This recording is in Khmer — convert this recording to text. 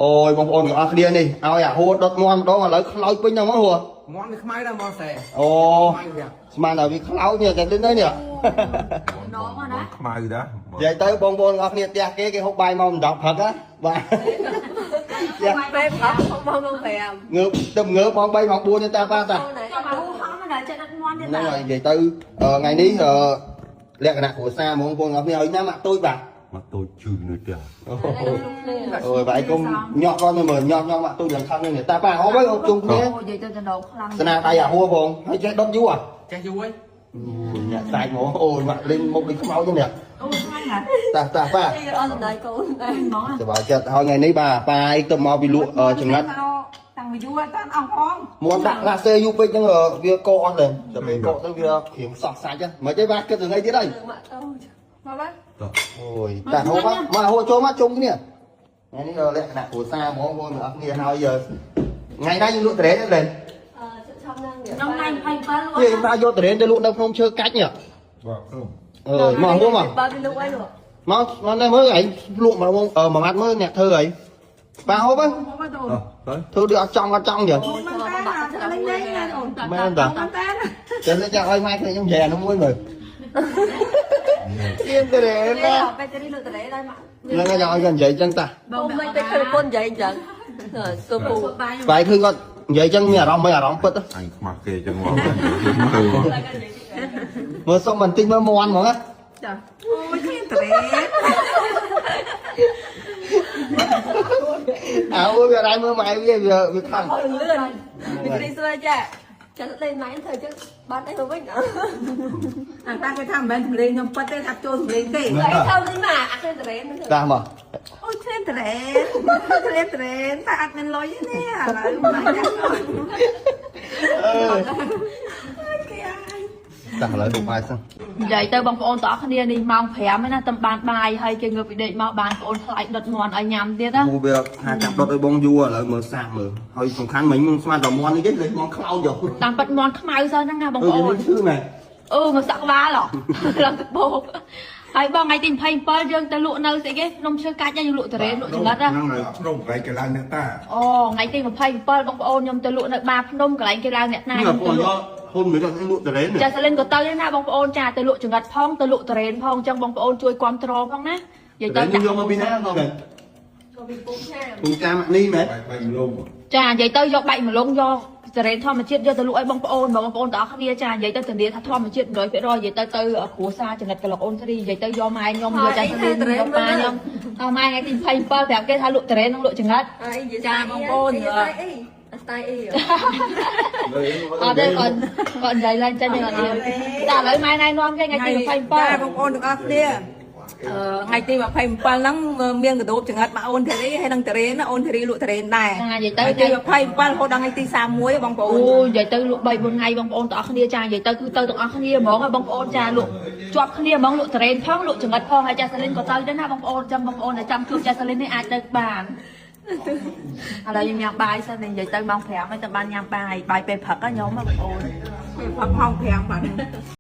អូយបងប្អូនទាំងអស់គ្នានេះឲ្យអាហួរដុតមាន់ម្ដងឥឡូវខ្លោចពេញហ្នឹងមកហួរ មាន់វាខ្មៅដែរមាន់សែ អូ ខ្មៅវា ស្មានតែវាខ្លោចនេះតែលឿនទៅនេះ នងណា ខ្មៅដែរ និយាយទៅបងប្អូនទាំងអស់គ្នាផ្ទះគេគេហូបបាយម៉ោង10ព្រឹកណាបាទផ្ទះ ពេលព្រឹកមកម៉ោង5 ងើបទៅងើបម៉ោង3ម៉ោង4ទេតាប៉ាតា ចាំអាហូហំណាចិត្តដុតមាន់ទៀត ហ្នឹងហើយនិយាយទៅថ្ងៃនេះលក្ខណៈគ្រួសារហ្មងបងប្អូនទាំងអស់គ្នាឲ្យណាម៉ាក់ទូចបាទ មកតូចជឿនៅផ្ទះ អូយបាទឯងគុំញាក់គាត់មើលញាក់ញាក់ម៉ាក់ទូចឡើងខឹងនេះតាប៉ាហូបហើយហូបជុំគ្នា អូនិយាយទៅតំណងខ្លាំង ស្នាដៃអាហួរផងហើយចេះដុតយូរ ចេះយូរហើយ អ្នកសាច់ហ្មងអូយម៉ាក់លេងមុខដូចខ្មោចហ្នឹងនេះ អូខ្លាំងណាស់ តាតាប៉ា អត់ដៃកូនដែរ ហ្មង សប្បាយចិត្តហើយថ្ងៃនេះបាទប៉ាឯងទៅមកពីលក់ចំណិត តាំងពីយូរអត់តាន់អស់ផង មាន់ដាក់ឡាសេយូរពេកហ្នឹងវាកកអស់เลยតែពេលកកទៅវាក្រៀមសោះសាច់ហ្នឹងមិនទេបាទគិតថ្ងៃទៀតហើយ ម៉ាក់តូច មកបាទ តោះ អូយតាហូបមកហូបចូលមកជុំគ្នាថ្ងៃនេះលក្ខណៈគ្រួសារហ្មងបងប្អូនគ្នាហើយថ្ងៃណាយើងលក់តរ៉េនទេ អឺឆំហ្នឹង ក្នុងថ្ងៃ27លក់ នេះខ្ញុំថាយកតរ៉េនទៅលក់នៅភ្នំឈើកាច់នេះ បាទខ្ញុំ អើយមកហូបមក បើពីលក់អីលក់ មកមកនេះមើលឯងលក់មកមកមួយម៉ាត់មើលអ្នកធ្វើអីប៉ាហូប មកបាទអូន តោះទៅ ធ្វើដូចអត់ចង់អត់ចង់ចឹង មិនតាលេងលេងណាអូន មែនតា មិនតា ចឹងចាំឲ្យម៉ែឃើញខ្ញុំនិយាយអានោះមួយមើលទៀមតរ៉េនណា ពេលទៅលក់តរ៉េដែរម៉ាក់ ហ្នឹងហើយឲ្យគាត់និយាយចឹងតា បងមិនទៅឃើញកូននិយាយអញ្ចឹងសុពូ បាយ បែរឃើញគាត់និយាយចឹងមានអារម្មណ៍មិនអារម្មណ៍ពិត អញខ្មាស់គេចឹងមកមើល មើលសុំបន្តិចមើលមន់ហ្មងណា ចាអូយគ្មានត្រេ អើវារ៉ៃមើលម៉ែវាវាខឹង អត់លឿនពីគ្រីស្មាចាចាលេងម៉ែធ្វើចឹងបានអីមកវិញអ អាតាគេថាមិនមែនសម្លេងខ្ញុំពិតទេថាចូលសម្លេងទេ ត់អីធ្វើនេះម៉ាក់អាគ្មានតរ៉េមិន តាមក អូយគ្មានត្រេគ្មានត្រេតែអត់មានលុយទេឥឡូវមកយ៉ាង អឺ គេអាយ តាឥឡូវហូបបាយសិន និយាយទៅបងប្អូនទាំងអស់គ្នានេះម៉ោង5ហើយណាតំបានបាយហើយគេងើបពីដេកមកបានបងប្អូនថ្លៃដុតមាន់ឲ្យញ៉ាំទៀតណា គូវាថាចាប់ដុតឲ្យបងយូរឥឡូវមើលសាកមើលហើយសំខាន់មិញខ្ញុំស្មានតែមន់នេះទេលេចមន់ខ្លោចយក តាមពិតមាន់ខ្មៅសោះហ្នឹងណាបង អឺ ប្អូន ឈឺមែន អឺមកសាក់ក្បាលហ៎ឡើងទៅបោកហើយបងថ្ងៃទី27យើងទៅលក់នៅស្អីគេភ្នំឈើកាច់យើងលក់តរ៉េលក់ចង្រិតណា ហ្នឹងហើយ ភ្នំកែកឡើងអ្នកតា អូថ្ងៃទី27បងប្អូនខ្ញុំទៅលក់នៅបារភ្នំកន្លែងគេឡើងអ្នកណា នេះ ខ្ញុំ បង ទៅលក់ យកហ៊ុនមួយទៅលក់តរ៉េន ចាសលិនក៏ទៅដែរណាបងប្អូនចាទៅលក់ចង្រិតផងទៅលក់តរ៉េនផងអញ្ចឹងបងប្អូនជួយគ្រប់គ្រងផងណានិយាយទៅ ទៅយកមកពីណាបង មកពីពូឆាម ពូចាំនេះមែន បែកបែកលំ ចានិយាយទៅយកបែកម្លងយកតរ៉េនធម្មជាតិយកទៅលក់ឲ្យបងប្អូនបងប្អូនទាំងអស់គ្នាចានិយាយទៅធានាថាធម្មជាតិ100%និយាយទៅទៅគ្រួសារចំណិតក្លុកអូនស្រីនិយាយទៅយកម៉ែខ្ញុំយកចាសលិនយកប៉ាខ្ញុំអើម៉ែថ្ងៃទី27ប្រាប់គេថាលក់តរ៉េននិងលក់ចង្រិត អីនិយាយអីស្ទាយអី អត់ទេគាត់គាត់និយាយឡើងចេញអត់ទេតែឥឡូវម៉ែណែនាំគេថ្ងៃទី27 ចាបងប្អូនទាំងអស់គ្នាអឺថ្ងៃទី27ហ្នឹងមានកដូបចង្អិតមកអូនធីរីហើយនឹងតរេនអូនធីរីលក់តរេនដែរ ណានិយាយទៅ ថ្ងៃទី27រហូតដល់ថ្ងៃទី31បងប្អូ អូ ន និយាយទៅលក់3 4ថ្ងៃបងប្អូនទាំងអស់គ្នាចានិយាយទៅគឺទៅទាំងអស់គ្នាហ្មងបងប្អូនចាលក់ជាប់គ្នាហ្មងលក់តរ៉េនផងលក់ចង្អិតផងហើយចាសាលីនក៏ទៅដែរណាបងប្អូនចាំបងប្អូនដែលចាំជួបចាសាលីននេះអាចទៅបានឥឡូវខ្ញុំញ៉ាំបាយសិននិយាយទៅម៉ោង5ហើយទៅបានញ៉ាំបាយបាយពេលព្រឹកខ្ញុំបងប្អូន ពេលផឹកម៉ោង5បាទ